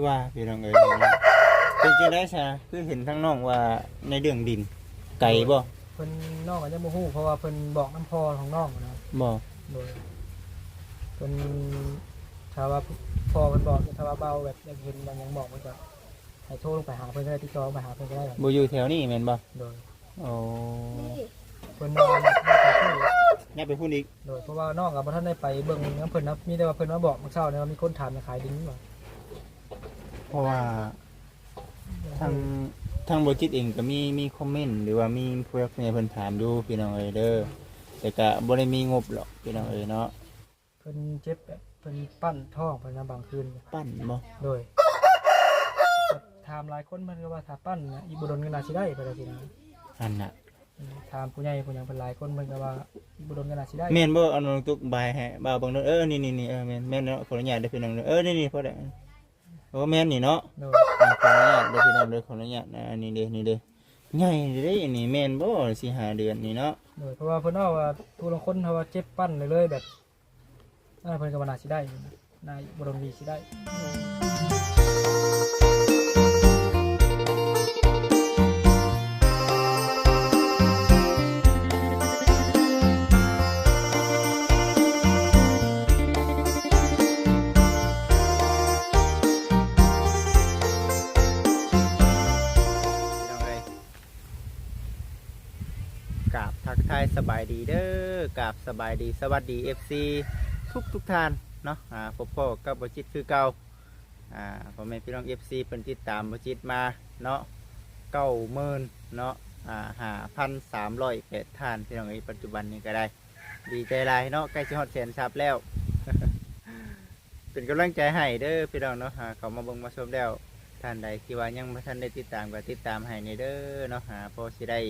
ວ່າພີ່ນ້ອງເອີຍ ເປັນຈັ່ງໃດຊະ ຄືເຫັນທາງນ້ອງວ່າໃນເລື່ອງດິນ ໄກບໍ່? ເພິ່ນ ນ້ອງກໍຍັງບໍ່ຮູ້ ເພາະວ່າເພິ່ນບອກນຳພໍ່ຂອງນ້ອງນະ. ບໍ່? ໂດຍ ເພິ່ນ ຖ້າວ່າພໍ່ເພິ່ນບອກ ຖ້າວ່າເບົາແບບຢາກເຫັນ ຢາກຫຍັງບອກ ເພິ່ນກໍໃຫ້ໂທລົງໄປຫາເພິ່ນກໍໄດ້ ຕິດຕໍ່ໄປຫາເພິ່ນກໍໄດ້. ບໍ່ຢູ່ແຖວນີ້ແມ່ນບໍ່? ໂດຍ. ໂອ້ ເພິ່ນວ່າ ຍ້າຍໄປພຸ້ນອີກ. ໂດຍ ເພາະວ່ານ້ອງກໍບໍ່ທັນໄດ້ໄປເບິ່ງນຳເພິ່ນນະ ມີແຕ່ວ່າເພິ່ນມາບອກມື້ເຊົ້ານີ້ວ່າມີຄົນຖາມຢາກຂາຍດິນວ່າ. ເພາະວ່າທາງ ທາງບໍ່ຈິດເອງກໍມີ ມີຄອມເມັນ ຫຼືວ່າມີຜູ້ຫຼັກຜູ້ໃຫຍ່ເພິ່ນຖາມຢູ່ພີ່ນ້ອງເອີຍເດີ ແຕ່ກໍບໍ່ໄດ້ມີງົບຫຼອກພີ່ນ້ອງເອີຍເນາະ. ເພິ່ນເຈັບແບບເພິ່ນປັ້ນທ້ອງເພິ່ນນະບາງຄືນ. ປັ້ນບໍ່? ໂດຍ ຖາມຫຼາຍຄົນເພິ່ນກໍວ່າຖ້າປັ້ນນະ ອີກບໍ່ດົນກໍໜ້າຊິໄດ້ ເພິ່ນວ່າຊີ້ນະ. ຫັ້ນນະ ຖາມຜູ້ໃຫຍ່ຜູ້ຫຍັງເພິ່ນຫຼາຍຄົນ ເພິ່ນກໍວ່າອີກບໍ່ດົນກໍໜ້າຊິໄດ້. ແມ່ນບໍ່? ເອົານ້ອງຕຸກບາຍໃຫ້ບ່າວເບິ່ງເດີ. ເອີ ນີ້ໆໆ ເອີ ແມ່ນ ແມ່ນເນາະ ຂໍອະນຸຍາດເດີພີ່ນ້ອງເດີ. ເອີ ນີ້ໆ ພໍແລ້ວ. ໂອ້ ແມ່ນນີ້ເນາະ. ໂດຍ ຂໍອະນຸຍາດເດີພີ່ນ້ອງເດີ ຂໍອະນຸຍາດ. ອັນນີ້ເດ້ ນີ້ເດ້ ໃຫຍ່ເດ້ ອັນນີ້ແມ່ນບໍ່? ສີ່ຫ້າເດືອນນີ້ເນາະ. ໂດຍ ເພາະວ່າເພິ່ນເວົ້າວ່າຜູ້ລາງຄົນເຂົາວ່າເຈັບປັ້ນເລີຍໆ ແບບ ອ່າ ເພິ່ນກໍວ່າໜ້າຊິໄດ້ ໜ້າບໍ່ດົນນີ້ຊິໄດ້. ພີ່ນ້ອງເອີຍ ກາບທັກທາຍສະບາຍດີເດີ ກາບສະບາຍດີ ສະຫວັດດີ ເອັຟຊີ ທຸກໆທ່ານເນາະ. ອ່າ ພົບພໍ້ກັບບໍ່ຈິດຄືເກົ່າ. ອ່າ ພໍ່ແມ່ພີ່ນ້ອງ ເອັຟຊີ ເພິ່ນຕິດຕາມບໍ່ຈິດມາເນາະ ເກົ້າໝື່ນເນາະ ອ່າ ຫ້າພັນສາມຮ້ອຍແປດທ່ານ ພີ່ນ້ອງເອີຍ. ປັດຈຸບັນນີ້ກໍໄດ້ ດີໃຈຫຼາຍເນາະ ໃກ້ຊິຮອດແສນຊັບແລ້ວ. ເປັນກຳລັງໃຈໃຫ້ເດີພີ່ນ້ອງເນາະ ຫາເຂົ້າມາເບິ່ງມາຊົມແລ້ວ. ທ່ານໃດທີ່ວ່າຍັງບໍ່ທັນໄດ້ຕິດຕາມກໍຕິດຕາມໃຫ້ແດ່ເດີເນາະ ຫາພໍຊິໄດ້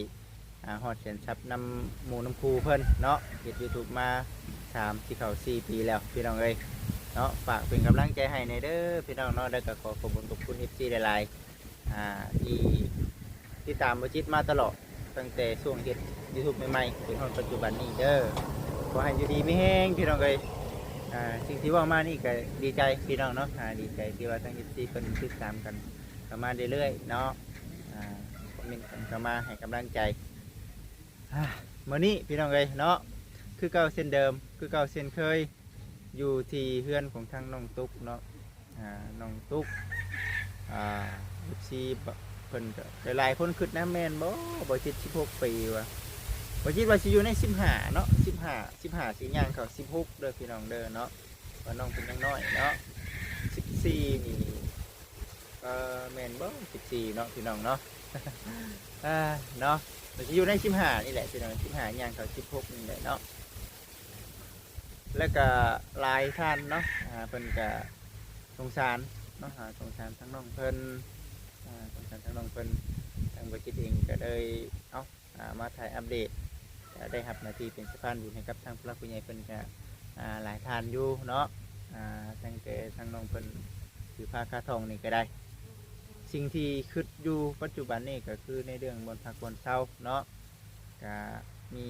ອ່າ ຮອດແສນຊັບນຳໝູ່ນຳຄູ່ເພິ່ນເນາະ. ເຮັດຢູທູບມາສາມ ຊິເຂົ້າສີ່ປີແລ້ວພີ່ນ້ອງເອີຍເນາະ. ຝາກເປັນກຳລັງໃຈໃຫ້ແດ່ເດີພີ່ນ້ອງເນາະ ແລ້ວກໍຂໍຂອບຄຸນຂອບຄຸນ ເອັຟຊີ ຫຼາຍໆ ອ່າ ທີ່ ຕິດຕາມບໍ່ຈິດມາຕະຫຼອດ ຕັ້ງແຕ່ຊ່ວງເຮັດຢູທູບໃໝ່ໆ ຈົນຮອດປັດຈຸບັນນີ້ເດີ. ຂໍໃຫ້ຢູ່ດີມີແຮງພີ່ນ້ອງເອີຍ. ອ່າ ສິ່ງທີ່ເວົ້າມານີ້ກໍດີໃຈພີ່ນ້ອງເນາະ ອ່າ ດີໃຈທີ່ວ່າທາງ ເອັຟຊີ ເພິ່ນຕິດຕາມກັນເຂົ້າມາເລື້ອຍໆເນາະ ອ່າ ຄອມເມັນກັນເຂົ້າມາໃຫ້ກຳລັງໃຈ. ອ່າ ມື້ນີ້ພີ່ນ້ອງເອີຍເນາະ ຄືເກົ່າເຊັ່ນເດີມ ຄືເກົ່າເຊັ່ນເຄີຍ ຢູ່ທີ່ເຮືອນຂອງທາງນ້ອງຕຸກເນາະ. ອ່າ ນ້ອງຕຸກ ອ່າ ເອັຟຊີ ເພິ່ນກໍຫຼາຍໆຄົນຄິດນະ ແມ່ນບໍ່ ບໍ່ຈິດ ສິບຫົກປີວ່າ ບໍ່ຈິດວ່າຊິຢູ່ໃນ ສິບຫ້າເນາະ ສິບຫ້າ ສິບຫ້າ ຊິຍ່າງເຂົ້າ ສິບຫົກເດີພີ່ນ້ອງເດີເນາະ ວ່ານ້ອງເພິ່ນຍັງນ້ອຍເນາະ. ສິບສີ່ນີ້ ເອີ ແມ່ນບໍ່ ສິບສີ່ເນາະ ພີ່ນ້ອງເນາະ. ອ່າ ເນາະ ກໍຊິຢູ່ໃນ ສິບຫ້ານີ້ແຫຼະພີ່ນ້ອງ ສິບຫ້າ ຍ່າງເຂົ້າ ສິບຫົກນີ້ແຫຼະເນາະ. ແລ້ວກະຫຼາຍທ່ານເນາະ ອ່າ ເພິ່ນກະສົງສານເນາະ ອ່າ ສົງສານທາງນ້ອງເພິ່ນ ອ່າ ສົງສານທາງນ້ອງເພິ່ນ. ທາງບໍ່ຈິດເອງກະເລີຍ ເອົ້າ ອ່າ ມາຖ່າຍອັບເດດ ກະໄດ້ຮັບໜ້າທີ່ເປັນສະພານບຸນໃຫ້ກັບທາງຜູ້ຫຼັກຜູ້ໃຫຍ່ເພິ່ນກະ ອ່າ ຫຼາຍທ່ານຢູ່ເນາະ ອ່າ ຕັ້ງແຕ່ທາງນ້ອງເພິ່ນຖືພາຄາທອງນີ້ກະໄດ້. ສິ່ງທີ່ຄິດຢູ່ປັດຈຸບັນນີ້ກະຄືໃນເລື່ອງບ່ອນພັກບ່ອນເຊົາເນາະ ກະມີ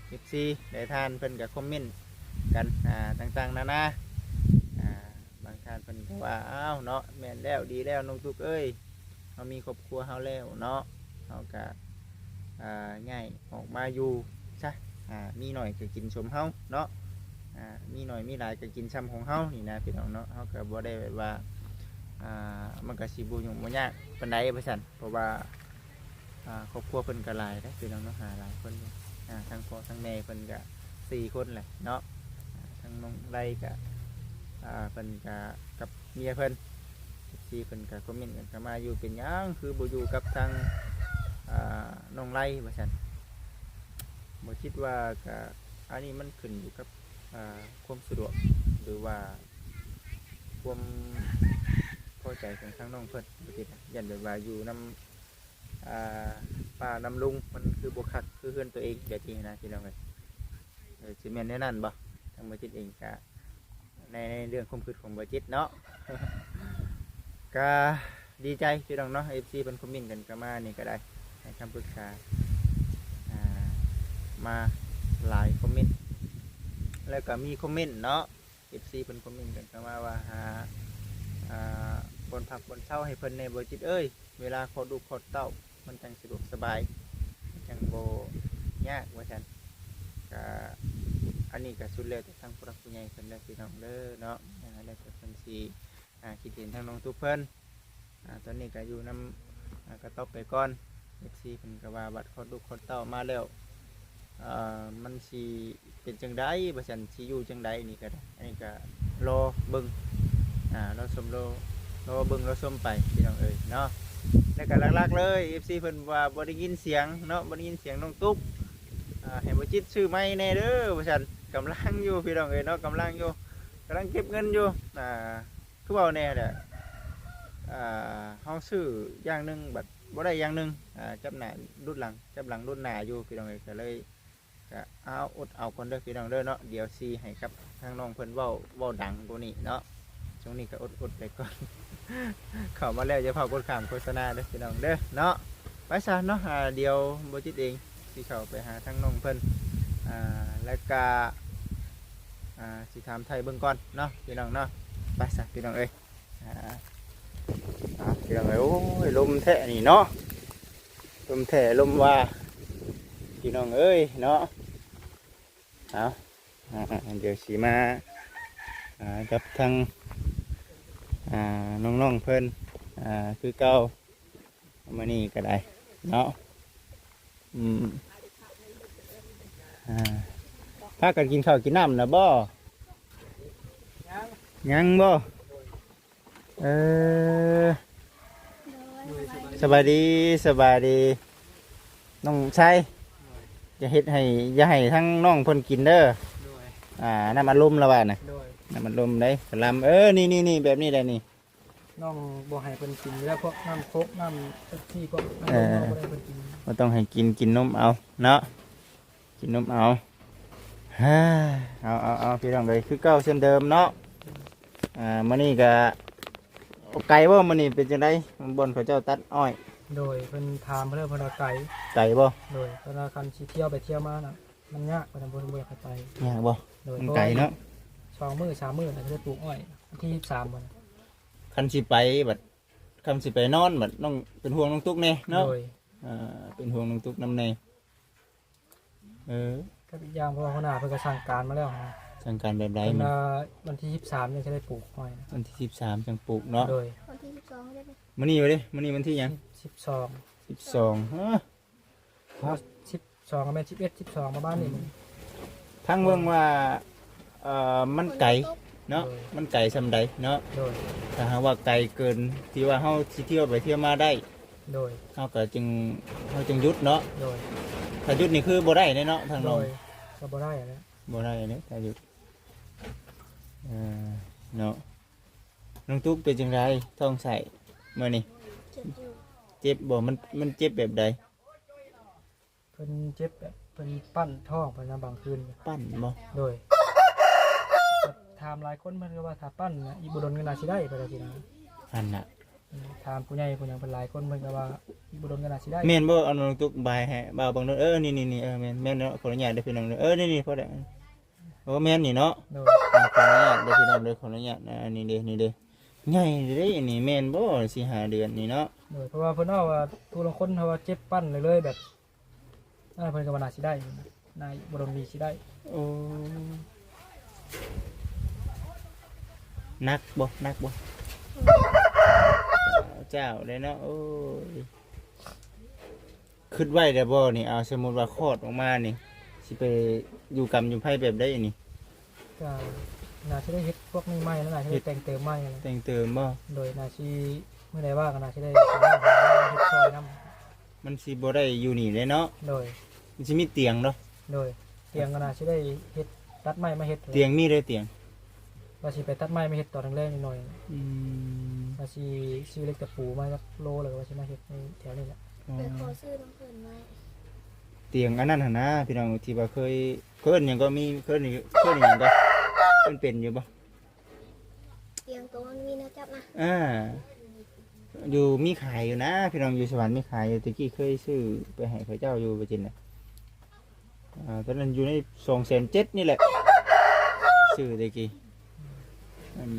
ເອັຟຊີ ຫຼາຍທ່ານເພິ່ນກໍຄອມເມັນກັນ ອ່າ ຕ່າງໆນານາ ອ່າ ບາງທ່ານເພິ່ນກໍວ່າ ອ້າວ ເນາະ ແມ່ນແລ້ວ ດີແລ້ວນ້ອງຕຸກເອີຍ ເຮົາມີຄອບຄົວເຮົາແລ້ວເນາະ ເຮົາກໍ ອ່າ ຍ້າຍອອກມາຢູ່ຊະ ອ່າ ມີໜ້ອຍກໍກິນສົມເຮົາເນາະ ອ່າ ມີໜ້ອຍມີຫຼາຍກໍກິນຊ່ຳຂອງເຮົານີ້ນະ ພີ່ນ້ອງເນາະ. ເຮົາກໍບໍ່ໄດ້ແບບວ່າ ອ່າ ມັນກໍຊິບໍ່ຫຍຸ້ງບໍ່ຍາກປານໃດວ່າຊັ້ນ ເພາະວ່າ ອ່າ ຄອບຄົວເພິ່ນກໍຫຼາຍເດ້ພີ່ນ້ອງເນາະ ອ່າ ຫຼາຍຄົນຢູ່ ອ່າ ທັງພໍ່ທັງແມ່ເພິ່ນກໍສີ່ຄົນແຫຼະເນາະ ອ່າ ທັງນ້ອງໄລກໍ ອ່າ ເພິ່ນກໍກັບເມຍເພິ່ນ ເອັຟຊີ ເພິ່ນກໍຄອມເມັນກັນເຂົ້າມາ ຢູ່ເປັນຫຍັງຄືບໍ່ຢູ່ກັບທາງ ອ່າ ນ້ອງໄລວ່າຊັ້ນ. ບໍ່ຈິດວ່າກໍ ອັນນີ້ມັນຂຶ້ນຢູ່ກັບ ອ່າ ຄວາມສະດວກ ຫຼືວ່າຄວາມພໍໃຈຂອງທາງນ້ອງເພິ່ນ ບໍ່ຈິດ ຢ້ານແບບວ່າຢູ່ນຳ ອ່າ ປ້ານຳລຸງ ມັນຄືບໍ່ຄັກຄືເຮືອນຕົວເອງແບບນີ້ນະ ພີ່ນ້ອງເອີຍ. ເອີ ຊິແມ່ນແນວນັ້ນບໍ່? ທາງບໍ່ຈິດເອງກະ ໃນ ໃນເລື່ອງຄວາມຄິດຂອງບໍ່ຈິດເນາະ ກະດີໃຈພີ່ນ້ອງເນາະ ເອັຟຊີ ເພິ່ນຄອມເມັນກັນເຂົ້າມານີ້ກະໄດ້ ໃຫ້ຄຳປຶກສາ ອ່າ ມາຫຼາຍຄອມເມັນ ແລ້ວກະມີຄອມເມັນເນາະ ເອັຟຊີ ເພິ່ນຄອມເມັນກັນເຂົ້າມາວ່າຫາ ອ່າ ບ່ອນພັກບ່ອນເຊົາໃຫ້ເພິ່ນແດ່ບໍ່ຈິດເອີຍ, ເວລາຄອດລູກຄອດເຕົ້າ ມັນຈັ່ງສະດວກສະບາຍ, ມັນຈັ່ງບໍ່ຍາກວ່າຊັ້ນ. ກະ ອັນນີ້ກະສຸດແລ້ວແຕ່ທາງຜູ້ຫຼັກຜູ້ໃຫຍ່ເພິ່ນເດີພີ່ນ້ອງເດີເນາະ, ອ່າ ແລ້ວແຕ່ເພິ່ນຊິ ອ່າ ຄິດເຫັນທາງນ້ອງຕຸກເພິ່ນ. ອ່າ ຕອນນີ້ກະຢູ່ນຳ ອ່າ ກະຕ໊ອບໄປກ່ອນ. ເອັຟຊີ ເພິ່ນກະວ່າບັດຄອດລູກຄອດເຕົ້າມາແລ້ວ ເອີ ມັນຊິເປັນຈັ່ງໃດວ່າຊັ້ນ, ຊິຢູ່ຈັ່ງໃດນີ້ກະໄດ້. ອັນນີ້ກະລໍເບິ່ງ ອ່າ ລໍຊົມ ລໍ ລໍເບິ່ງລໍຊົມໄປພີ່ນ້ອງເອີຍເນາະ. ແລ້ວກະຫຼັກໆເລີຍ ເອັຟຊີ ເພິ່ນວ່າບໍ່ໄດ້ຍິນສຽງເນາະ, ບໍ່ໄດ້ຍິນສຽງນ້ອງຕຸກ, ອ່າ ໃຫ້ບໍ່ຈິດຊື້ໃໝ່ແດ່ເດີວ່າຊັ້ນ. ກຳລັງຢູ່ພີ່ນ້ອງເອີຍເນາະ, ກຳລັງຢູ່ ກຳລັງເກັບເງິນຢູ່. ອ່າ ຄືເວົ້າແນ່ແຫຼະ ອ່າ ເຮົາຊື້ຢ່າງໜຶ່ງ ບັດບໍ່ໄດ້ຢ່າງໜຶ່ງ ອ່າ ຈັບໜ້າຫຼຸດຫຼັງ ຈັບຫຼັງຫຼຸດໜ້າຢູ່ພີ່ນ້ອງເອີຍ. ກະເລີຍ ກະເອົາ ອົດເອົາກ່ອນເດີພີ່ນ້ອງເດີເນາະ, ດຽວຊິໃຫ້ກັບທາງນ້ອງເພິ່ນເວົ້າ ເວົ້າດັງກວ່ານີ້ເນາະ. ຊ່ວງນີ້ກະອົດໆໄປກ່ອນ ເຂົ້າມາແລ້ວຢ່າພາກົດຂ້າມໂຄສະນາເດີພີ່ນ້ອງເດີເນາະ. ໄປຊະເນາະ ອ່າ ດຽວບໍ່ຈິດເອງຊິເຂົ້າໄປຫາທາງນ້ອງເພິ່ນ ອ່າ ແລ້ວກະ ອ່າ ຊິຖາມໄຖ່ເບິ່ງກ່ອນເນາະພີ່ນ້ອງເນາະ. ໄປຊະພີ່ນ້ອງເອີຍ ອ່າ ອ່າ ພີ່ນ້ອງເອີຍ ໂອ້ຍ ລົມແທ້ນີ້ເນາະ, ລົມແທ້ລົມວ່າພີ່ນ້ອງເອີຍເນາະ. ເອົາ ອ່າ ດຽວຊິມາ ອ່າ ກັບທາງ ອ່າ ນ້ອງໆເພິ່ນ ອ່າ ຄືເກົ່າ. ມື້ນີ້ກະໄດ້ເນາະ ອືມ ອ່າ ພາກັນກິນເຂົ້າກິນນ້ຳແລ້ວບໍ່? ຍັງບໍ່? ເອີ ສະບາຍດີ ສະບາຍດີ ນ້ອງໄຊ. ຢ່າເຮັດໃຫ້ ຢ່າໃຫ້ທາງນ້ອງເພິ່ນກິນເດີ. ອ່າ ນ້ຳອັດລົມລະວ່ານະ. ນ້ຳອັດລົມເດ້ ກະລຳ. ເອີ ນີ້ໆໆ ແບບນີ້ແຫຼະນີ້. ນ້ອງບໍ່ໃຫ້ເພິ່ນກິນຢູ່ແລ້ວ ພວກນ້ຳໂຄກ ນ້ຳເປັບຊີ ພວກນ້ຳ ເອີ ບໍ່ໄດ້ໃຫ້ເພິ່ນກິນ. ບໍ່ຕ້ອງໃຫ້ກິນ ກິນນົມເອົາເນາະ, ກິນນົມເອົາ. ເອົາ ເອົາ ເອົາ ເອົາ ພີ່ນ້ອງເອີຍ ຄືເກົ່າເຊັ່ນເດີມເນາະ. ອ່າ ມື້ນີ້ກະ ໄກບໍ່? ມື້ນີ້ເປັນຈັ່ງໃດ ບ່ອນເຂົາເຈົ້າຕັດອ້ອຍ? ໂດຍ ເພິ່ນຖາມເພິ່ນ ເພິ່ນວ່າໄກ. ໄກບໍ່? ໂດຍ ເພິ່ນວ່າຄັນຊິທ່ຽວໄປທ່ຽວມານະ ມັນຍາກ ເພິ່ນບໍ່ ເພິ່ນບໍ່ຢາກໃຫ້ໄປ. ຍາກບໍ່? ໂດຍ ມັນໄກເນາະ, ສອງມື້ສາມມື້ນະ ຈະໄດ້ປູກອ້ອຍ ວັນທີສິບສາມພຸ້ນນະ. ຄັນຊິໄປບັດ ຄັນຊິໄປນອນບັດ ນ້ອງເປັນຫ່ວງນ້ອງຕຸກແດ່ເນາະ. ໂດຍ ເປັນຫ່ວງນ້ອງຕຸກນຳແດ່. ເອີ ກັບອີກຢ່າງ ເພາະວ່າຫົວໜ້າເພິ່ນກະສັ່ງການມາແລ້ວນະ. ສັ່ງການແບບໃດ? ເພິ່ນວ່າວັນທີສິບສາມຍັງຈະໄດ້ປູກອ້ອຍນະ. ວັນທີສິບສາມຈັ່ງປູກເນາະ. ໂດຍ ວັນທີສິບສອງເດ້. ມື້ນີ້ວະເດ້ ມື້ນີ້ວັນທີຫຍັງ? ສິບສອງ ສິບສອງ. ເອີ ສິບສອງ ແມ່ນສິບເອັດ ສິບສອງ ປະມານນີ້. ອືມ ທາງເບິ່ງວ່າ ເອີ ມັນໄກເນາະ. ໂດຍ ມັນໄກສ່ຳໃດເນາະ. ໂດຍ ຖ້າຫາກວ່າໄກເກີນທີ່ວ່າເຮົາຊິທ່ຽວໄປທ່ຽວມາໄດ້ ໂດຍ ເຮົາກະຈຶ່ງ ເຮົາຈຶ່ງຢຸດເນາະ. ໂດຍ ຖ້າຢຸດນີ້ຄືບໍ່ໄດ້ເດ້ເນາະ ທາງນ້ອງ. ໂດຍ ກະບໍ່ໄດ້ແຫຼະ ບໍ່ໄດ້ເດ້ ຖ້າຢຸດ. ເອີ ເນາະ ນ້ອງຕຸກເປັນຈັ່ງໃດ ທ້ອງໄສ້ມື້ນີ້? ເຈັບຢູ່. ເຈັບບໍ່? ມັນ ມັນເຈັບແບບໃດ? ເພິ່ນເຈັບແບບເພິ່ນປັ້ນທ້ອງເພິ່ນນະ ບາງຄືນ. ປັ້ນບໍ່? ໂດຍ ຖາມຫຼາຍຄົນເພິ່ນກະວ່າຖ້າປັ້ນນະ ອີກບໍ່ດົນກະໜ້າຊິໄດ້ ເພິ່ນວ່າຊີ້ນະ. ຫັ້ນນະ ຖາມຜູ້ໃຫຍ່ຜູ້ຫຍັງເພິ່ນ ຫຼາຍຄົນເພິ່ນກະວ່າອີກບໍ່ດົນກະໜ້າຊິໄດ້. ແມ່ນບໍ່? ເອົານ້ອງຕຸກບາຍໃຫ້ບ່າວເບິ່ງເດີ. ເອີ ນີ້ໆໆ ເອີ ແມ່ນ ແມ່ນເນາະ ຂໍອະນຸຍາດເດີພີ່ນ້ອງເດີ. ເອີ ນີ້ໆ ພໍແລ້ວ. ໂອ້ ແມ່ນນີ້ເນາະ. ໂດຍ ຂໍອະນຸຍາດເດີພີ່ນ້ອງເດີ ຂໍອະນຸຍາດ. ອ່າ ນີ້ເດ້ ນີ້ເດ້ ໃຫຍ່ເດ້ນີ້ ແມ່ນບໍ່ ສີ່ຫ້າເດືອນນີ້ເນາະ. ໂດຍ ເພາະວ່າເພິ່ນເວົ້າວ່າຜູ້ລາງຄົນເຂົາວ່າເຈັບປັ້ນເລີຍແບບ ອ່າ ເພິ່ນກະວ່າໜ້າຊິໄດ້ ໜ້າບໍ່ດົນນີ້ຊິໄດ້. ໂອ້ ໜັກບໍ່ ໜັກບໍ່? ເຈົ້າເດ້ເນາະ. ໂອ້ຍ ຄິດໄວ້ແລ້ວບໍ່ນີ້? ເອົາ ສົມມຸດວ່າຄອດອອກມານີ້ ຊິໄປຢູ່ກຳຢູ່ໄພແບບໃດນີ້? ກະໜ້າຊິໄດ້ເຮັດພວກນີ້ໃໝ່ແລ້ວ ໜ້າຊິໄດ້ເຮັດ ແຕ່ງເຕີມໃໝ່ແລ້ວ. ແຕ່ງເຕີມບໍ່? ໂດຍ ໜ້າຊິ ມື້ໃດວ່າກະໜ້າຊິໄດ້ເຮັດຊ່ອຍນຳ. ມັນຊິບໍ່ໄດ້ຢູ່ນີ້ເດ້ເນາະ. ໂດຍ ມັນຊິມີຕຽງເນາະ. ໂດຍ ຕຽງກະໜ້າຊິໄດ້ເຮັດ ຕັດໄມ້ມາເຮັດ. ຕຽງມີເດ້ ຕຽງ ວ່າຊິໄປຕັດໄມ້ມາເຮັດຕອນແລງໆໜ້ອຍໆ. ອືມ ວ່າຊິຊື້ເຫຼັກຕະປູມາຈັກໂລ ແລ້ວກະວ່າຊິມາເຮັດໃນແຖວນີ້ແຫຼະ. ອໍ ໄປຂໍຊື້ນຳເພິ່ນໄວ້. ຕຽງອັນນັ້ນຫັ້ນນະ ພີ່ນ້ອງ ທີ່ວ່າເຄີຍ ເອີ້ນຫຍັງກະ ມີ ເອີ້ນ ເອີ້ນຫຍັງກະ ມັນເປັນຢູ່ບໍ່? ຕຽງໂຕມັນມີແນວຈັບນະ. ອ່າ ຢູ່ ມີຂາຍຢູ່ນະ ພີ່ນ້ອງ ຢູ່ສະຫວັນມີຂາຍຢູ່. ແຕ່ກີ້ເຄີຍຊື້ໄປໃຫ້ເຂົາເຈົ້າຢູ່ ບໍ່ຈິນນະ. ອ່າ ຕອນນັ້ນຢູ່ໃນສອງແສນເຈັດນີ້ແຫຼະ ຊື້ແຕ່ກີ້. ອັນ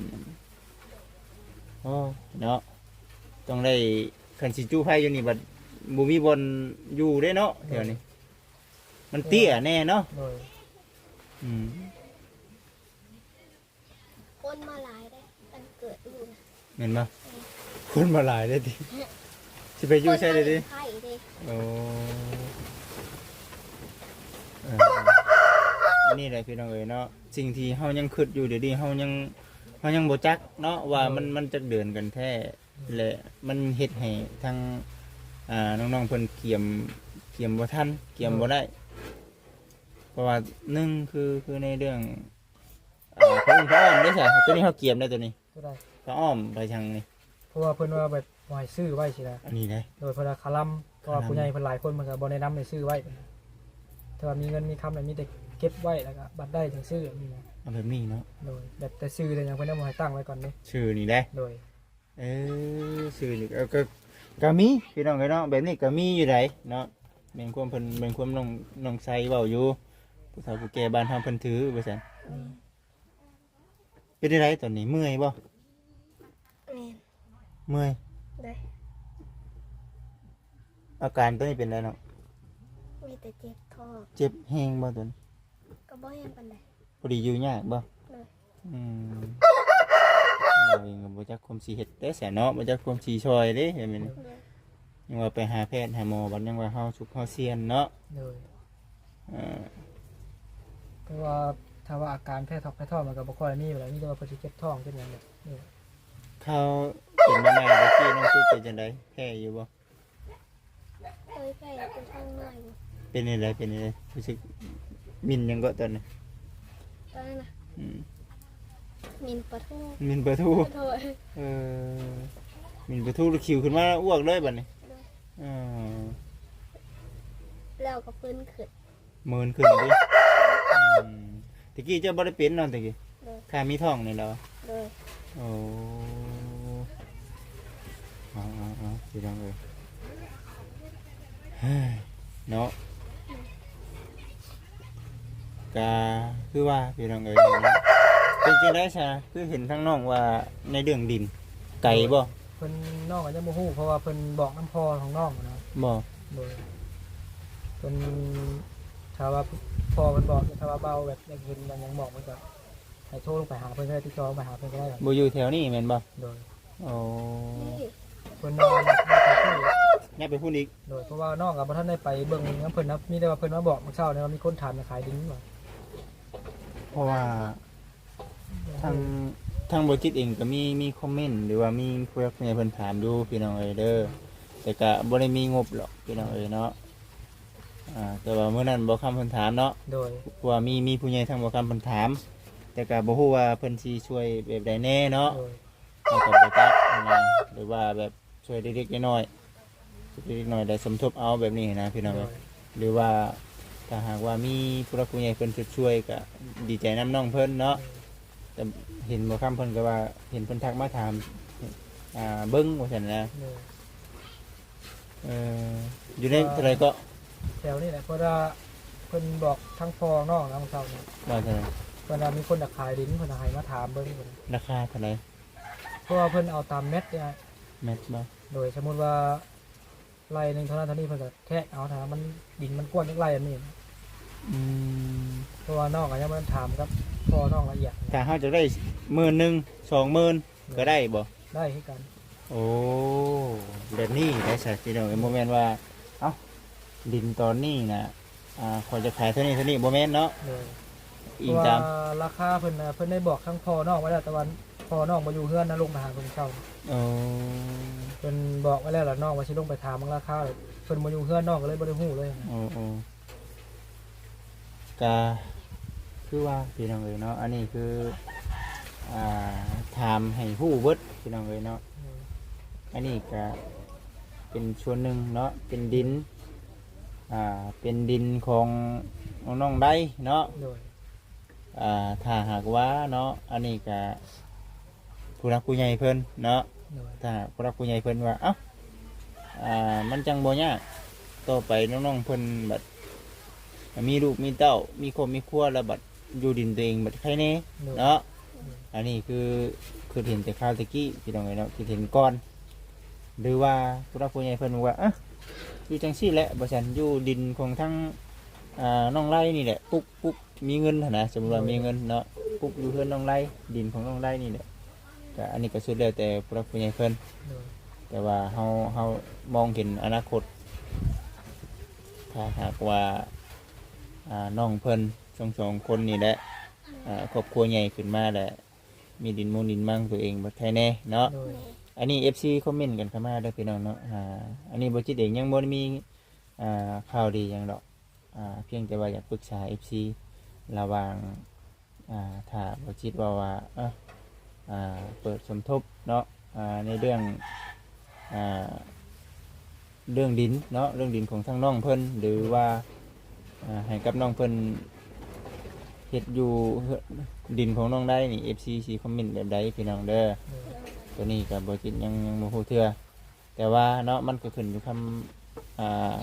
ໂອ້ ເນາະ ຕ້ອງໄດ້ ຄັນຊິຈູ້ໄຟຢູ່ນີ້ບັດບໍ່ມີບ່ອນຢູ່ເດ້ເນາະ ແຖວນີ້ ມັນເຕ້ຍແນ່ເນາະ. ໂດຍ ອືມ ຄົນມາຫຼາຍເດ້ ອັນເກີດຢູ່ນະ ແມ່ນບໍ່? ແມ່ນ ຄົນມາຫຼາຍເດ້ຕິ ຊິໄປຢູ່ໃສເດ້ຕິ? ໄຂ້ເດ້ ໂອ້ ເອີ ອັນນີ້ແຫຼະພີ່ນ້ອງເອີຍເນາະ ສິ່ງທີ່ເຮົາຍັງຄິດຢູ່ດຽວນີ້ ເຮົາຍັງ ເຮົາຍັງບໍ່ຈັກເນາະວ່າ ໂດຍ ມັນ ມັນຈັກເດືອນກັນແທ້ ແລະ ມັນເຮັດໃຫ້ທາງ ອ່າ ນ້ອງໆເພິ່ນກຽມ ກຽມບໍ່ທັນ ກຽມ ໂດຍ ບໍ່ໄດ້ ເພາະວ່າໜຶ່ງຄື ຄືໃນເລື່ອງ ອ່າ ຜ້າອຸ້ມຜ້າອ້ອມເດ້ຊະ ໂຕນີ້ເຮົາກຽມໄດ້ໂຕນີ້ ໂຕໃດ? ຜ້າອ້ອມໄປທາງນີ້ ເພາະວ່າເພິ່ນວ່າແບບບໍ່ໃຫ້ຊື້ໄວ້ຊີ້ນະ ອັນນີ້ເດ້ ໂດຍ ເພິ່ນວ່າຄາລຳ ເພາະວ່າຜູ້ໃຫຍ່ເພິ່ນຫຼາຍຄົນ ເພິ່ນກໍບໍ່ແນະນຳໃຫ້ຊື້ໄວ້ ຖ້າວ່າມີເງິນມີຄຳແລ້ວມີແຕ່ເກັບໄວ້ ແລ້ວກໍບັດໄດ້ຈຶ່ງຊື້ ແບບນີ້ນະ ເອົາແບບນີ້ເນາະ ໂດຍ ແບບແຕ່ຊື່ແຕ່ຫຍັງເພິ່ນຍັງບໍ່ໃຫ້ຕັ້ງໄວ້ກ່ອນເດ້ ຊື່ນີ້ເດ້ ໂດຍ ເອີ ຊື່ນີ້ ເອີ ກໍ ກໍມີພີ່ນ້ອງເອີຍເນາະ ແບບນີ້ກໍມີຢູ່ໃດເນາະ ແມ່ນຄວາມເພິ່ນ ແມ່ນຄວາມນ້ອງ ນ້ອງໄຊເວົ້າຢູ່ ຜູ້ເຖົ້າຜູ້ແກ່ບ້ານເຮົາເພິ່ນຖືວ່າຊັ້ນ ອືມ ເປັນຈັ່ງໃດຕອນນີ້ ເມື່ອຍບໍ່? ແມ່ນ ເມື່ອຍ ໂດຍ ອາການຕອນນີ້ເປັນໃດເນາະ? ມີແຕ່ເຈັບທ້ອງ ເຈັບແຮງບໍ່ຕອນນີ້? ກໍບໍ່ແຮງປານໃດ ພໍດີຢູ່ຍາກບໍ່? ໂດຍ ອືມ ເຮົາເອງກໍບໍ່ຈັກຄວາມຊິເຮັດແດ່ຊະເນາະ ບໍ່ຈັກຄວາມຊິຊ່ອຍເດ້ ແມ່ນ ໂດຍ ຍັງວ່າໄປຫາແພດຫາໝໍ ບັດຍັງວ່າເຮົາສຸກເຮົາຊຽນເນາະ ໂດຍ ເອີ ເພາະວ່າຖ້າວ່າອາການແພ້ທ້ອງແພ້ທ້ອງມັນກໍບໍ່ຄ່ອຍມີປານໃດ ມີແຕ່ວ່າເພິ່ນຊິເຈັບທ້ອງເຈັບຫຍັງແບບນີ້ ເຂົາເປັນມາໃໝ່ຕະກີ້ນ້ອງຕຸກເປັນຈັ່ງໃດ ແພ້ຢູ່ບໍ່? ເຄີຍແພ້ແຕ່ທາງໃນ ເປັນຈັ່ງໃດ ເປັນຈັ່ງໃດ ຮູ້ສຶກ ໝິ່ນຫຍັງເກາະຕອນນັ້ນ? ຕອນນັ້ນນະ ອືມ ໝິ່ນປາທູ ໝິ່ນປາທູ ໂດຍ ເອີ ໝິ່ນປາທູແລ້ວຂິວຂຶ້ນມາອ້ວກເລີຍບັດນີ້ ໂດຍ ເອີ ແລ້ວກໍເພິ່ນຂຶ້ນ ເມີນຂຶ້ນຕິ ອືມ ຕະກີ້ເຈົ້າບໍ່ໄດ້ເປັນເນາະຕະກີ້ ໂດຍ ຂ້າມີທ້ອງນີ້ແຫຼະ ໂດຍ ໂອ້ ເອົາໆໆ ພີ່ນ້ອງເອີຍ ເນາະ ກະຄືວ່າພີ່ນ້ອງເອີຍ ເປັນຈັ່ງໃດຊະ ຄືເຫັນທາງນ້ອງວ່າໃນເລື່ອງດິນ ໄກບໍ່? ເພິ່ນ ນ້ອງກໍຍັງບໍ່ຮູ້ ເພາະວ່າເພິ່ນບອກນຳພໍ່ຂອງນ້ອງນະ ບໍ່ ໂດຍ ເພິ່ນ ຖ້າວ່າພໍ່ເພິ່ນບອກ ຖ້າວ່າເບົາແບບຢາກເຫັນ ຢາກຫຍັງບອກ ເພິ່ນກໍໃຫ້ໂທລົງໄປຫາເພິ່ນກໍໄດ້ ຕິດຕໍ່ໄປຫາເພິ່ນກໍໄດ້ ບໍ່ຢູ່ແຖວນີ້ແມ່ນບໍ່? ໂດຍ ໂອ້ ນີ້ ເພິ່ນວ່າ ຍ້າຍໄປພຸ້ນອີກ ໂດຍ ເພາະວ່ານ້ອງກໍບໍ່ທັນໄດ້ໄປເບິ່ງນຳເພິ່ນນະ ມີແຕ່ວ່າເພິ່ນມາບອກມື້ເຊົ້ານີ້ວ່າມີຄົນຖາມຂາຍດິນວ່າ ເພາະວ່າ ທາງ ທາງບໍ່ຈິດເອງກໍມີ ມີຄອມເມັນ ຫຼືວ່າມີຜູ້ຫຼັກຜູ້ໃຫຍ່ເພິ່ນຖາມຢູ່ພີ່ນ້ອງເອີຍເດີ ແຕ່ກະບໍ່ໄດ້ມີງົບຫຼອກພີ່ນ້ອງເອີຍເນາະ ອ່າ ແຕ່ວ່າມື້ນັ້ນບໍ່ຄຳເພິ່ນຖາມເນາະ ໂດຍ ເພາະວ່າມີ ມີຜູ້ໃຫຍ່ທາງບໍ່ຄຳເພິ່ນຖາມ ແຕ່ກະບໍ່ຮູ້ວ່າເພິ່ນຊິຊ່ວຍແບບໃດແດ່ເນາະ ໂດຍ ເຮົາກໍບໍ່ຈັກນະ ຫຼືວ່າແບບຊ່ວຍເລັກໆນ້ອຍໆ ເລັກໆນ້ອຍໆ ໄດ້ສົມທົບເອົາແບບນີ້ນະພີ່ນ້ອງເອີຍ ໂດຍ ຫຼືວ່າຖ້າຫາກວ່າມີຜູ້ຫຼັກຜູ້ໃຫຍ່ເພິ່ນຊົດຊ່ວຍກໍດີໃຈນຳນ້ອງເພິ່ນເນາະ ໂດຍ ແຕ່ເຫັນບໍ່ຄຳເພິ່ນກໍວ່າ ເຫັນເພິ່ນທັກມາຖາມ ອ່າ ເບິ່ງວ່າຊັ້ນນະ ໂດຍ ເອີ ຢູ່ໃນເທົ່າໃດເກາະ? ແຖວນີ້ແຫຼະ ເພາະວ່າເພິ່ນບອກທາງພໍ່ນ້ອງນະ ມື້ເຊົ້ານີ້ ວ່າເທົ່າໃດ? ເພິ່ນວ່າມີຄົນຢາກຂາຍດິນ ເພິ່ນໃຫ້ມາຖາມເບິ່ງ ລາຄາເທົ່າໃດ? ເພາະວ່າເພິ່ນເອົາຕາມແມັດເດ້ ແມັດບໍ່? ໂດຍ ສົມມຸດວ່າໄລ່ໜຶ່ງເທົ່ານັ້ນເທົ່ານີ້ ເພິ່ນກໍແທກເອົາ ຖ້າມັນ ດິນມັນກວ້າງຈັກໄລ່ອັນນີ້ ອືມ ເພາະວ່ານ້ອງກໍຍັງບໍ່ທັນຖາມກັບພໍ່ນ້ອງລະອຽດ ຖ້າເຮົາຈະໄດ້ໝື່ນໜຶ່ງ ສອງໝື່ນ ໂດຍ ກໍໄດ້ບໍ່? ໄດ້ຄືກັນ ໂອ້ ແບບນີ້ໄດ້ຊະພີ່ນ້ອງເອີຍ ບໍ່ແມ່ນວ່າ ເອົ້າ ດິນຕອນນີ້ນະ ອ່າ ຂ້ອຍຈະຂາຍເທົ່ານີ້ເທົ່ານີ້ ບໍ່ແມ່ນເນາະ ໂດຍ ອີງຕາມ ເພາະວ່າລາຄາເພິ່ນນະ ເພິ່ນໄດ້ບອກທາງພໍ່ນ້ອງໄວ້ແລ້ວ ແຕ່ວ່າພໍ່ນ້ອງບໍ່ຢູ່ເຮືອນນະ ລົງໄປຫາເພິ່ນເຊົ້າ ໂອ້ ເພິ່ນບອກໄວ້ແລ້ວລະ ນ້ອງວ່າຊິລົງໄປຖາມເບິ່ງລາຄາ ເພິ່ນບໍ່ຢູ່ເຮືອນ ນ້ອງກໍເລີຍບໍ່ໄດ້ຮູ້ເລີຍ ໂອ້ ໂອ້ ກະຄືວ່າພີ່ນ້ອງເອີຍເນາະ ອັນນີ້ຄື ອ່າ ຖາມໃຫ້ຮູ້ເບິດພີ່ນ້ອງເອີຍເນາະ ໂດຍ ອັນນີ້ກະເປັນສ່ວນໜຶ່ງເນາະ ເປັນດິນ ອ່າ ເປັນດິນຂອງນ້ອງໄດເນາະ ໂດຍ ອ່າ ຖ້າຫາກວ່າເນາະ ອັນນີ້ກະ ຜູ້ຫຼັກຜູ້ໃຫຍ່ເພິ່ນເນາະ ໂດຍ ຖ້າຜູ້ຫຼັກຜູ້ໃຫຍ່ເພິ່ນວ່າ ເອົ້າ ອ່າ ມັນຈັ່ງບໍ່ຍາກ ຕໍ່ໄປນ້ອງໆເພິ່ນບັດມີລູກມີເຕົ້າ ມີຄອບມີຄົວແລ້ວ ບັດຢູ່ດິນຕົວເອງບັດໄຄແນ່ ໂດຍ ເນາະ ໂດຍ ອັນນີ້ຄື ຄືເຫັນແຕ່ຄາວແຕ່ກີ້ ພີ່ນ້ອງເອີຍເນາະ ຄືເຫັນກ່ອນ ຫຼືວ່າຜູ້ຫຼັກຜູ້ໃຫຍ່ເພິ່ນບອກວ່າ ເອີ ຢູ່ຈັ່ງຊີ້ແຫຼະ ວ່າຊັ້ນ ຢູ່ດິນຂອງທາງ ອ່າ ນ້ອງໄລນີ້ແຫຼະ ປຸກ ປຸກມີເງິນຫັ້ນນະ ສົມມຸດວ່າມີເງິນເນາະ ປຸກຢູ່ເຮືອນນ້ອງໄລ ດິນຂອງນ້ອງໄລນີ້ແຫຼະ. ກະອັນນີ້ກະສຸດແລ້ວແຕ່ຜູ້ຫຼັກຜູ້ໃຫຍ່ເພິ່ນ ໂດຍ ແຕ່ວ່າເຮົາ ເຮົາມອງເຫັນອະນາຄົດ ຖ້າຫາກວ່າ ອ່າ ນ້ອງເພິ່ນທັງສອງຄົນນີ້ແຫຼະ ອ່າ ຄອບຄົວໃຫຍ່ຂຶ້ນມາແລ້ວ ມີດິນມຸງດິນມັງຕົວເອງ ບັດໄຄແນ່ເນາະ. ໂດຍ ອັນນີ້ເອັຟຊີຄອມເມັນກັນເຂົ້າມາເດີພີ່ນ້ອງເນາະ. ອ່າ ອັນນີ້ບໍ່ຈິດເອງຍັງບໍ່ໄດ້ມີ ອ່າ ຂ່າວດີຫຍັງດອກ ອ່າ ພຽງແຕ່ວ່າຢາກປຶກສາເອັຟຊີ ລະຫວ່າງ ອ່າ ຖ້າບໍ່ຈິດເວົ້າວ່າ ເອີ ອ່າ ເປີດສົມທົບເນາະ ອ່າ ໃນເລື່ອງ ອ່າ ເລື່ອງດິນເນາະ ເລື່ອງດິນຂອງທາງນ້ອງເພິ່ນ ຫຼືວ່າ ອ່າ ໃຫ້ກັບນ້ອງເພິ່ນເຮັດຢູ່ ເຮືອນ ດິນຂອງນ້ອງໄດ້ນີ້ ເອັຟຊີຊິຄອມເມັນແບບໃດພີ່ນ້ອງເດີ. ໂດຍ ໂຕນີ້ກໍບໍ່ຈິດຍັງ ຍັງບໍ່ຮູ້ເທື່ອ ແຕ່ວ່າເນາະ ມັນກໍຂຶ້ນຢູ່ກັບ ອ່າ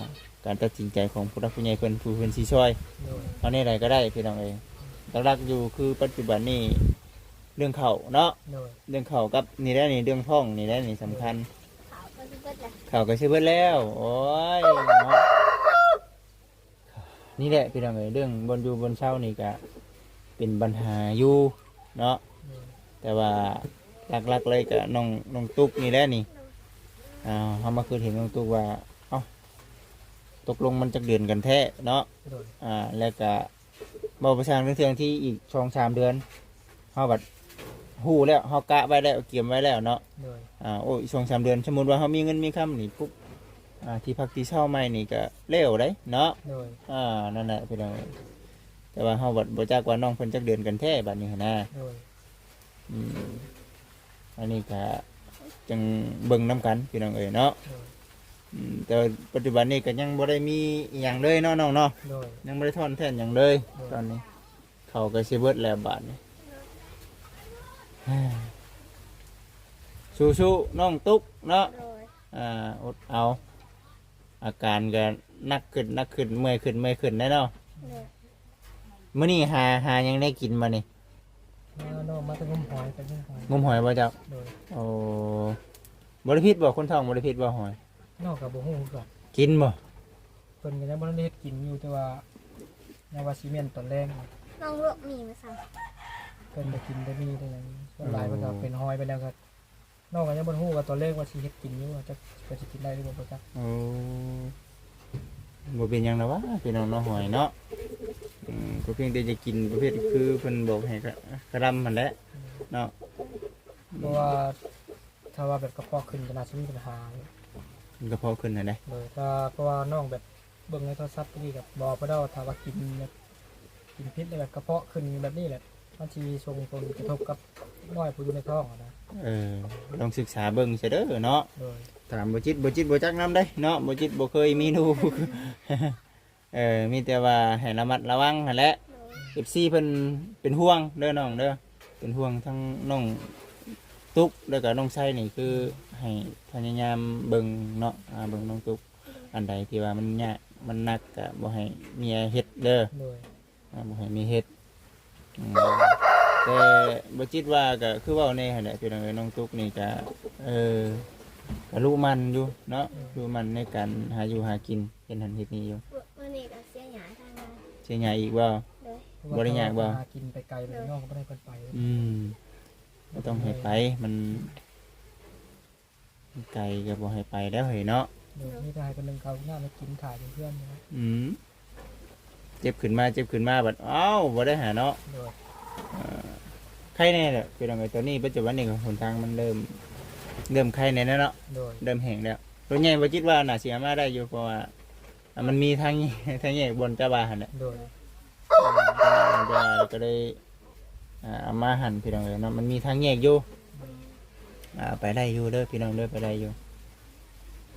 ການຕັດສິນໃຈຂອງຜູ້ຫຼັກຜູ້ໃຫຍ່ເພິ່ນ ຜູ້ເພິ່ນຊິຊ່ອຍ ໂດຍ ເຮົາແນວໃດກໍໄດ້ພີ່ນ້ອງເອີຍ. ຫຼັກໆຢູ່ຄືປັດຈຸບັນນີ້ເລື່ອງເຂົ້າເນາະ ໂດຍ ເລື່ອງເຂົ້າກັບນີ້ແຫຼະນີ້ ເລື່ອງທ້ອງນີ້ແຫຼະນີ້ສຳຄັນ. ເຂົ້າກໍຊິເບິດແລ້ວ ໂອ້ຍເນາະ ນີ້ແຫຼະພີ່ນ້ອງເອີຍ ເລື່ອງບ່ອນຢູ່ບ່ອນເຊົານີ້ກະເປັນບັນຫາຢູ່ເນາະ ໂດຍ ແຕ່ວ່າຫຼັກໆເລີຍກະນ້ອງ ນ້ອງຕຸກນີ້ແຫຼະນີ້ ອ່າ ເຮົາມາຄິດເຫັນນ້ອງຕຸກວ່າ ເອົ້າ ຕົກລົງມັນຈັກເດືອນກັນແທ້ເນາະ ໂດຍ ອ່າ ແລ້ວກະ ເວົ້າໄປຊ່າງ ເທື່ອທີ່ອີກສອງສາມເດືອນ ເຮົາບັດຮູ້ແລ້ວ ເຮົາກະໄວ້ແລ້ວ ກຽມໄວ້ແລ້ວເນາະ ໂດຍ ອ່າ ໂອ້ຍ ສອງສາມເດືອນ ສົມມຸດວ່າເຮົາມີເງິນມີຄຳນີ້ປຸບ ອ່າ ທີ່ພັກທີ່ເຊົາໃໝ່ນີ້ກະແລ້ວໄດ໋ເນາະ ໂດຍ ອ່າ ນັ້ນແຫຼະພີ່ນ້ອງເອີຍ ແຕ່ວ່າເຮົາບັດບໍ່ຈັກວ່ານ້ອງເພິ່ນຈັກເດືອນກັນແທ້ບັດນີ້ຫັ້ນນະ ໂດຍ ອືມ ອັນນີ້ກະຈັ່ງເບິ່ງນຳກັນພີ່ນ້ອງເອີຍເນາະ ໂດຍ ອືມ ແຕ່ວ່າປັດຈຸບັນນີ້ກະຍັງບໍ່ໄດ້ມີອີ່ຫຍັງເລີຍເນາະນ້ອງເນາະ ໂດຍ ຍັງບໍ່ໄດ້ຖອນແທ້ນຫຍັງເລີຍ ໂດຍ ຕອນນີ້ ເຂົ້າກໍຊິເບິດແລ້ວບາດນີ້ ສູ້ໆ ນ້ອງຕຸກເນາະ ໂດຍ ອ່າ ອົດເອົາ ອາການກໍໜັກຂຶ້ນ ໜັກຂຶ້ນ ເມື່ອຍຂຶ້ນ ເມື່ອຍຂຶ້ນໄດ໋ເນາະ ໂດຍ ມື້ນີ້ຫາ ຫາຫຍັງໄດ້ກິນບໍ່ນີ້? ມາເນາະ ມາແຕ່ງົມຫອຍ ໄປງົມຫອຍ ງົມຫອຍບໍ່ເຈົ້າ? ໂດຍ ໂອ້ ບໍ່ໄດ້ຜິດບໍ່? ຄົນທ້ອງບໍ່ໄດ້ຜິດບໍ່ຫອຍ? ນ້ອງກໍບໍ່ຮູ້ຄືກັນ ກິນບໍ່? ເພິ່ນກໍຍັງບໍ່ທັນໄດ້ເຮັດກິນຢູ່ ແຕ່ວ່າຍັງວ່າຊິແມ່ນຕອນແລງ ນ້ອງລວກໝີ່ມາສັ່ງ ເພິ່ນກໍກິນແຕ່ໝີ່ແຕ່ຫຍັງ ສ່ວນຫຼາຍເພິ່ນກໍເປັນຫອຍໄປແລ້ວ ກໍນ້ອງກໍຍັງບໍ່ຮູ້ວ່າຕອນແລງວ່າຊິເຮັດກິນຢູ່ ວ່າຈັກເພິ່ນຊິກິນໄດ້ຫຼືບໍ່ ບໍ່ຈັກ ໂອ້ ບໍ່ເປັນຫຍັງດອກຫວາ ພີ່ນ້ອງເນາະ ຫອຍເນາະ ອືມ ກໍພຽງແຕ່ຈະກິນປະເພດຄືເພິ່ນບອກໃຫ້ກະ ກະດຳຫັ້ນແຫຼະເນາະ ເພາະວ່າ ຖ້າວ່າແບບກະເພາະຂຶ້ນກໍໜ້າຊິມີບັນຫາຢູ່ ກະເພາະຂຶ້ນຫັ້ນເດ້ ໂດຍ ຖ້າ ເພາະວ່ານ້ອງແບບເບິ່ງໃນໂທລະສັບນີ້ກໍບອກເພິ່ນແລ້ວ ຖ້າວ່າກິນແບບ ກິນຜິດແລ້ວແບບກະເພາະຂຶ້ນແບບນີ້ແຫຼະ ມັນຊິສົ່ງຜົນກະທົບກັບເດັກນ້ອຍຜູ້ຢູ່ໃນທ້ອງຫັ້ນນະ ເອີ ລອງສຶກສາເບິ່ງຊະເດີເນາະ ໂດຍ ຖາມບໍ່ຈິດ ບໍ່ຈິດບໍ່ຈັກນຳເດ້ເນາະ ບໍ່ຈິດບໍ່ເຄີຍມີລູກ ເອີ ມີແຕ່ວ່າໃຫ້ລະມັດລະວັງຫັ້ນແຫຼະ ໂດຍ ເອັຟຊີເພິ່ນເປັນຫ່ວງເດີນ້ອງເດີ ເປັນຫ່ວງທັງນ້ອງຕຸກ ແລ້ວກໍນ້ອງໄຊນີ້ ຄືໃຫ້ພະຍາຍາມເບິ່ງເນາະ ອ່າ ເບິ່ງນ້ອງຕຸກ ໂດຍ ອັນໃດທີ່ວ່າມັນຍາກມັນໜັກກໍບໍ່ໃຫ້ເມຍເຮັດເດີ ໂດຍ ອ່າ ບໍ່ໃຫ້ເມຍເຮັດ ອືມ ແຕ່ບໍ່ຈິດວ່າກໍຄືເວົ້າແນ່ຫັ້ນແຫຼະ ພີ່ນ້ອງເອີຍ ນ້ອງຕຸກນີ້ກໍ ເອີ ກໍລຸໝັ່ນຢູ່ເນາະ ລຸໝັ່ນໃນການຫາຢູ່ຫາກິນ ເຮັດຫັ້ນເຮັດນີ້ຢູ່ ມື້ນີ້ກໍເສຍຫຍ້າທາງນາ ເສຍຫຍ້າອີກບໍ່? ໂດຍ ບໍ່ໄດ້ຍາກບໍ່? ຫາກິນໄປໄກ ໂດຍ ນ້ອງກໍບໍ່ໄດ້ເພິ່ນໄປ ອືມ ບໍ່ຕ້ອງໃຫ້ໄປ ມັນ ໄກກໍບໍ່ໃຫ້ໄປແລ້ວເຮີ້ຍເນາະ ໂດຍ ມີແຕ່ໃຫ້ເພິ່ນໜຶ້ງເຂົ້າໜ້າມາກິນຖ້າຢູ່ເຮືອນນີ້ນະ ອືມ ເຈັບຂຶ້ນມາ ເຈັບຂຶ້ນມາບັດ ອ້າວ ບໍ່ໄດ້ຫາເນາະ ໂດຍ ເອີ ໄຄແນ່ແຫຼະ ພີ່ນ້ອງເອີຍ ຕອນນີ້ປັດຈຸບັນນີ້ກໍຫົນທາງມັນເລີ່ມ ເລີ່ມໄຄແນ່ແລ້ວເນາະ ໂດຍ ເລີ່ມແຫ້ງແລ້ວ ລົດໃຫຍ່ບໍ່ຈິດວ່າໜ້າຊິເອົາມາໄດ້ຢູ່ ເພາະວ່າ ອ່າ ມັນມີທາງ ທາງແຍກບ່ອນເຈົ້າວ່າຫັ້ນແຫຼະ ໂດຍ ເອີ ເຈົ້າວ່າກໍເລີຍ ອ່າ ເອົາມາຫັ້ນ ພີ່ນ້ອງເອີຍເນາະ ມັນມີທາງແຍກຢູ່ ອ່າ ໄປໄດ້ຢູ່ເດີ ພີ່ນ້ອງເດີ ໄປໄດ້ຢູ່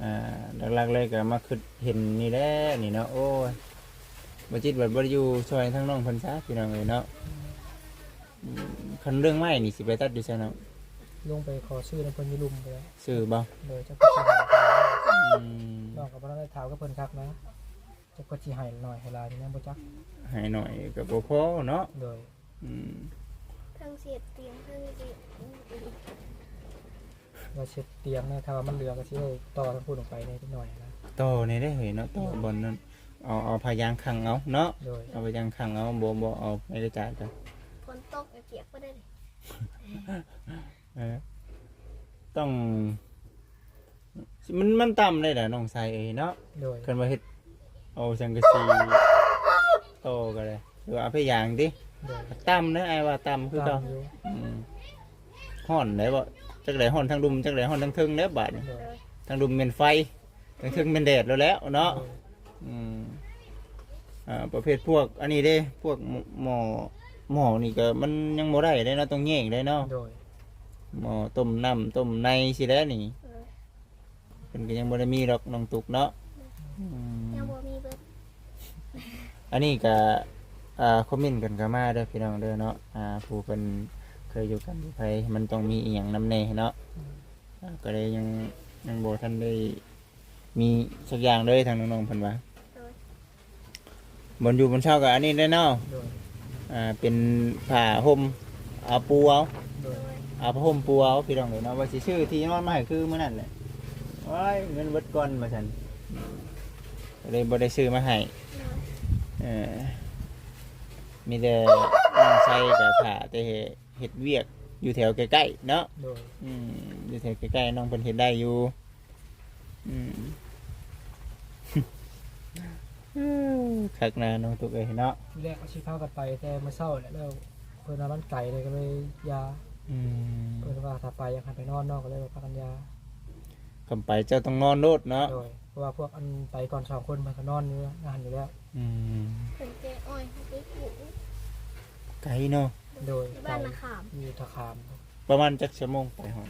ອ່າ ຫຼັກໆເລີຍກໍມາຄິດເຫັນນີ້ແຫຼະນີ້ເນາະ ໂອ້ຍ ບໍ່ຈິດບັດບໍ່ໄດ້ຢູ່ຊ່ອຍທາງນ້ອງເພິ່ນຊະ ພີ່ນ້ອງເອີຍເນາະ ອືມ ຄັນເລື່ອງໄມ້ນີ້ຊິໄປຕັດຢູ່ໃສນ້ອງ? ລົງໄປຂໍຊື້ນຳເພິ່ນຢູ່ລຸ່ມກໍໄດ້ ຊື້ບໍ່? ໂດຍ ຈັກເພິ່ນຊິໃຫ້ ອືມ ນ້ອງກໍບໍ່ທັນໄດ້ຖາມກັບເພິ່ນຄັກນະ ຈັກເພິ່ນຊິໃຫ້ໜ້ອຍໃຫ້ຫຼາຍນີ້ຍັງບໍ່ຈັກ ໃຫ້ໜ້ອຍກໍບໍ່ພໍເນາະ ໂດຍ ອືມ ເທິງຊິເຮັດຕຽງ ເທິງຊິ ອືມ ອີກ ວ່າເຊັດຕຽງນະ ຖ້າວ່າມັນເຫຼືອກໍຊິໄດ້ຕໍ່ທາງພຸ້ນອອກໄປແດ່ຈັກໜ້ອຍນະ. ຕໍ່ແດ່ເດ້ເຮີ້ຍເນາະ ຕໍ່ບ່ອນນັ້ນ ເອົາ ເອົາຜ້າຢາງຂັງເອົາເນາະ. ໂດຍ ເອົາຜ້າຢາງຂັງເອົາ ບໍ່ ບໍ່ເອົາໄມ້ກະຈາດກະ ຝົນຕົກກໍປຽກເບິດເດ້. ເອີ ຕ້ອງ ມັນ ມັນຕ່ຳໄດ໋ລະນ້ອງໄຊເອີຍເນາະ. ໂດຍ ຄັນວ່າເຮັດເອົາສັງກະສີຕໍ່ກໍໄດ້ ຫຼືວ່າເອົາຜ້າຢາງຕິ. ໂດຍ ຕ່ຳເດີ ອ້າຍວ່າຕ່ຳຄືເກົ່າ. ຕ່ຳຢູ່ ອືມ ຮ້ອນໄດ໋ບໍ່ ຈັກໄດ໋ ຮ້ອນທາງລຸ່ມ ຈັກໄດ໋ ຮ້ອນທາງເທິງແລ້ວບາດນີ້. ໂດຍ ທາງລຸ່ມແມ່ນໄຟ ທາງເທິງແມ່ນແດດແລ້ວແຫຼະເນາະ. ໂດຍ ອືມ ອ່າ ປະເພດພວກອັນນີ້ເດ້ ພວກໝໍ້ ໝໍ້ນີ້ກໍມັນຍັງບໍ່ໄດ້ເດ້ເນາະ ຕ້ອງແຍກໄດ້ເນາະ. ໂດຍ ໝໍ້ຕົ້ມນ້ຳຕົ້ມໃນຊີ້ແຫຼະນີ້. ໂດຍ ເພິ່ນກໍຍັງບໍ່ໄດ້ມີດອກນ້ອງຕຸກເນາະ. ອືມ ຍັງບໍ່ມີເບິດ. ອັນນີ້ກໍ ອ່າ ຄອມເມັນກັນເຂົ້າມາເດີພີ່ນ້ອງເດີເນາະ. ອ່າ ຜູ້ເພິ່ນເຄີຍຢູ່ກັນຢູ່ໄທ ມັນຕ້ອງມີອີ່ຫຍັງນຳແດ່ເນາະ. ອ່າ ກໍເລີຍຍັງ ຍັງບໍ່ທັນໄດ້ ມີສັກຢ່າງເລີຍ ທາງນ້ອງໆເພິ່ນວ່າ. ໂດຍ ບ່ອນຢູ່ບ່ອນເຊົາກໍອັນນີ້ແຫຼະເນາະ. ໂດຍ ອ່າ ເປັນຜ້າຫົ່ມ ເອົາປູເອົາ. ໂດຍ ເອົາຜ້າຫົ່ມປູເອົາ ພີ່ນ້ອງເອີຍເນາະ. ວ່າຊິຊື້ທີ່ນອນມາໃຫ້ຄືມື້ນັ້ນແຫຼະ ໂອ້ຍ ເງິນເບິດກ່ອນວ່າຊັ້ນ ກໍເລີຍບໍ່ໄດ້ຊື້ມາໃຫ້. ໂດຍ ເອີ ມີແຕ່ນ້ອງໄຊກໍຖ້າແຕ່ເຮັດວຽກຢູ່ແຖວໃກ້ໆເນາະ. ໂດຍ ອືມ ຢູ່ແຖວໃກ້ໆ ນ້ອງເພິ່ນເຮັດໄດ້ຢູ່. ອືມ ຄັກນະນ້ອງຕຸກເອີຍເນາະ. ທີແລກວ່າຊິພາກັນໄປແຕ່ມື້ເຊົ້າແຫຼະ ແລ້ວເພິ່ນວ່າມັນໄກເລີຍກໍເລີຍຢ່າ. ອືມ ເພິ່ນວ່າຖ້າໄປຢາກໃຫ້ໄປນອນເນາະ ກໍເລີຍວ່າພາກັນຢ່າ. ຄັນໄປເຈົ້າຕ້ອງນອນໂລດເນາະ. ໂດຍ ເພາະວ່າພວກອັນໄປກ່ອນສອງຄົນເພິ່ນກໍນອນຢູ່ຫັ້ນຢູ່ແລ້ວ. ອືມ ເພິ່ນແກະອ້ອຍໃຫ້ໄປປູກ ໄກເນາະ. ໂດຍ ຢູ່ບ້ານນາຂາມ ຢູ່ທ່າຂາມ. ປະມານຈັກຊົ່ວໂມງໄປຮອດ?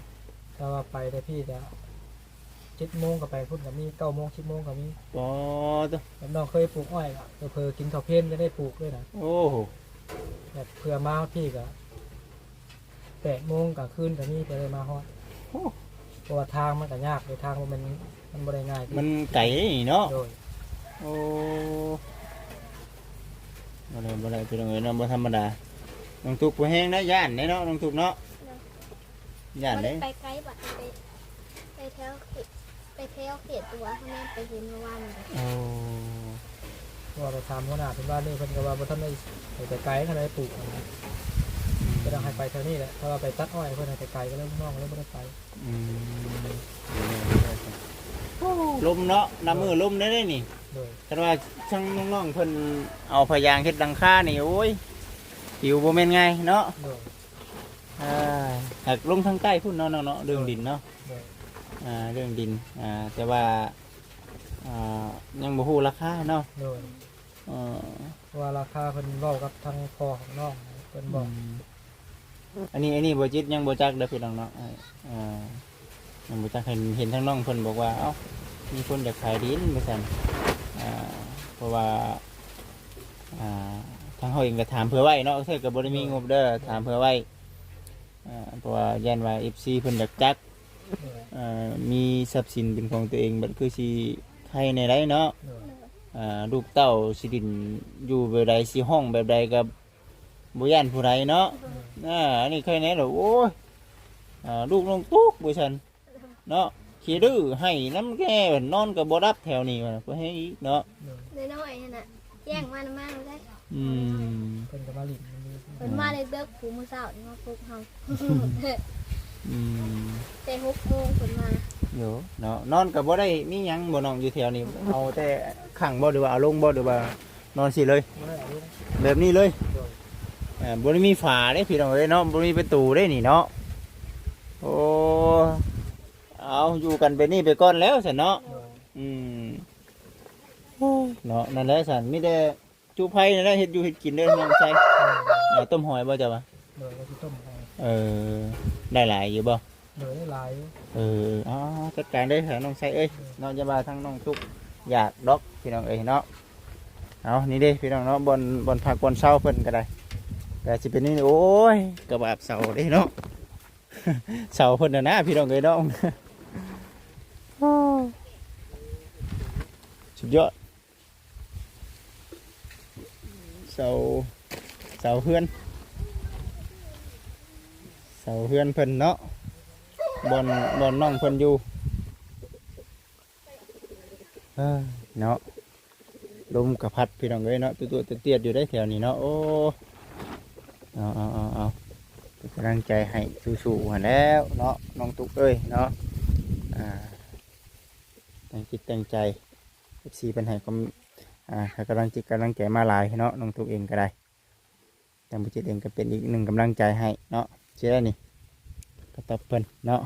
ຖ້າວ່າໄປແຕ່ພີ້ກະ ເຈັດໂມງກໍໄປພຸ້ນກໍມີ ເກົ້າໂມງ ສິບໂມງກໍມີ. ອໍ ໂທ້ ແບບນ້ອງເຄີຍປູກອ້ອຍ ກໍເຜີໆກິນເຂົ້າເພນກໍໄດ້ປູກເລີຍນະ. ໂອ້ໂຫ ແບບເພື່ອມາຮອດພີ້ກໍ ແປດໂມງກາງຄືນກໍມີ ເພື່ອໄດ້ມາຮອດ. ໂອ້ ເພາະວ່າທາງມັນກໍຍາກເດ້ ທາງບໍ່ແມ່ນ ມັນບໍ່ໄດ້ງ່າຍເດ້ ມັນໄກເນາະ. ໂດຍ ໂອ້ ບໍ່ໄດ້ ບໍ່ໄດ້ ພີ່ນ້ອງເອີຍເນາະ ບໍ່ທຳມະດາ. ນ້ອງຕຸກຜູ້ແຮງນະ ຢ້ານເດ້ເນາະ ນ້ອງຕຸກເນາະ. ໂດຍ ຢ້ານເດ້ ບໍ່ໄດ້ໄປໄກບັດນີ້ ໄປ ໄປແຖວເຂດ ໄປແຖວເຂດຕົວະ ເຮົາແມ່ນໄປເຫັນເມື່ອວານນີ້. ໂອ້ ເພາະວ່າໄປຖາມຫົວໜ້າເພິ່ນວ່ານີ້ ເພິ່ນກໍວ່າບໍ່ທັນໄດ້ໄປໄກ ຄັນໄດ້ປູກນະ ອືມ ເພິ່ນເອົາໃຫ້ໄປແຖວນີ້ແຫຼະ ຖ້າວ່າໄປຕັດອ້ອຍ ເພິ່ນໃຫ້ໄປໄກ ກໍເລີຍນ້ອງກໍເລີຍບໍ່ໄດ້ໄປ. ອືມ ໂອ້ ລົມເນາະ ນ້ຳມືລົມໄດ້ນີ້. ໂດຍ ຄັນວ່າທາງນ້ອງໆເພິ່ນເອົາຜ້າຢາງເຮັດຫຼັງຄານີ້ ໂອ້ຍ ປິວບໍ່ແມ່ນງ່າຍເນາະ. ໂດຍ ອ່າ ຫາກລົງທາງໃຕ້ພຸ້ນເນາະ ເນາະ ເລື່ອງດິນເນາະ. ໂດຍ ອ່າ ເລື່ອງດິນ ອ່າ ແຕ່ວ່າ ອ່າ ຍັງບໍ່ຮູ້ລາຄາເນາະ. ໂດຍ ເອີ ເພາະວ່າລາຄາເພິ່ນເວົ້າກັບທາງພໍ່ຂອງນ້ອງ ເພິ່ນບອກ. ອືມ ອັນນີ້ ອັນນີ້ບໍ່ຈິດຍັງບໍ່ຈັກເດີພີ່ນ້ອງເນາະ. ເອີ ຍັງບໍ່ຈັກ ເຫັນ ເຫັນທາງນ້ອງເພິ່ນບອກວ່າ ເອົ້າ ມີຄົນຢາກຂາຍດິນວ່າຊັ້ນ. ອ່າ ເພາະວ່າ ອ່າ ທາງເຮົາເອງກໍຖາມເຜື່ອໄວ້ເນາະ ເທື່ອກໍບໍ່ໄດ້ມີງົບເດີ ຖາມເຜື່ອໄວ້. ອ່າ ເພາະວ່າຢ້ານວ່າເອັຟຊີເພິ່ນຢາກຈັກ ໂດຍ ເອີ ມີຊັບສິນເປັນຂອງຕົວເອງ ບັດຄືຊິໄຄແນວໃດເນາະ. ໂດຍ ອ່າ ລູກເຕົ້າຊິຫຼິ້ນຢູ່ແບບໃດ ຊິຮ້ອງແບບໃດກໍບໍ່ຢ້ານຜູ້ໃດເນາະ. ໂດຍ ອ່າ ອັນນີ້ໄຄແນວ ໂອ້ຍ ອ່າ ລູກນ້ອງຕຸກວ່າຊັ້ນ ເນາະ ຂີ້ດື້ ໄຫ້ນຳແກ່ ນອນກໍບໍ່ຫຼັບແຖວນີ້ວ່າ ບໍ່ແຮງອີກເນາະ. ໂດຍ ນ້ອຍໆຫັ້ນນະ ແຈ້ງມານຳມາໄດ້. ອືມ ເພິ່ນກໍມາຫຼິ້ນ ເພິ່ນມາເດິກໆ ຜູ້ມື້ເຊົ້ານີ້ມາປຸກເຮົາ. ອືມ ແຕ່ຫົກໂມງເພິ່ນມາ. ໂດຍ ເນາະ ນອນກໍບໍ່ໄດ້ມີຫຍັງບໍ່ນ້ອງ ຢູ່ແຖວນີ້ ເອົາແຕ່ຂັງບໍ່ ຫຼືວ່າເອົາລົງບໍ່ ຫຼືວ່ານອນຊີ້ເລີຍ? ບໍ່ໄດ້ເອົາລົງ ແບບນີ້ເລີຍ. ໂດຍ ເອີ ບໍ່ໄດ້ມີຝາເດ້ພີ່ນ້ອງເອີຍເນາະ ບໍ່ມີປະຕູເດ້ນີ້ເນາະ. ໂອ້ ເອົາ ຢູ່ກັນແບບນີ້ໄປກ່ອນແລ້ວຊັ້ນເນາະ. ໂດຍ ອືມ ໂອ້ ເນາະ ນັ້ນແຫຼະຊັ້ນ ມີແຕ່ຈຸໄຟນັ້ນແຫຼະ ເຮັດຢູ່ເຮັດກິນເດີນ້ອງໄຊ. ໂດຍ ເອົາຕົ້ມຫອຍບໍ່ເຈົ້າວ່າ? ໂດຍ ວ່າຊິຕົ້ມຫອຍ. ເອີ ໄດ້ຫຼາຍຢູ່ບໍ່? ໂດຍ ໄດ້ຫຼາຍຢູ່. ເອີ ເອົາ ຈັດການເດີນ້ອງໄຊເອີຍ. ໂດຍ ເນາະ ຢ່າວ່າທາງນ້ອງຕຸກຢາກດອກພີ່ນ້ອງເອີຍເນາະ. ເອົາ ນີ້ເດ້ພີ່ນ້ອງເນາະ ບ່ອນ ບ່ອນພັກບ່ອນເຊົາເພິ່ນກໍໄດ້ ກໍຊິເປັນນີ້. ໂອ້ຍ ກະບາບເສົາເດ້ເນາະ ເສົາເພິ່ນນະນະ ພີ່ນ້ອງເອີຍເນາະ. ໂອ້ ສຸດຍອດ ເສົາ ເສົາເຮືອນ ເສົາເຮືອນເພິ່ນເນາະ. ບ່ອນ ບ່ອນນ້ອງເພິ່ນຢູ່. ເອີ ເນາະ ລົມກະພັດພີ່ນ້ອງເອີຍເນາະ ຕົວໆຕຽດໆຢູ່ໄດ໋ແຖວນີ້ເນາະ. ໂອ້ ເອົາໆໆໆ ເປັນກຳລັງໃຈໃຫ້ສູ້ໆຫັ້ນແຫຼ້ວເນາະ ນ້ອງຕຸກເອີຍເນາະ. ອ່າ ຕັ້ງຈິດຕັ້ງໃຈ ເອັຟຊີ ເພິ່ນໃຫ້ຄວາມ ອ່າ ໃຫ້ກຳລັງຈິດກຳລັງໃຈມາຫຼາຍເນາະ ນ້ອງຕຸກເອງກໍໄດ້. ທາງບໍ່ຈິດເອງກໍເປັນອີກໜຶ່ງກຳລັງໃຈໃຫ້ເນາະ ຊິໄດ້ນີ້ ກໍຕອບເພິ່ນເນາະ.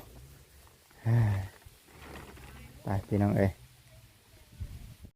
ໄປພີ່ນ້ອງເອີຍ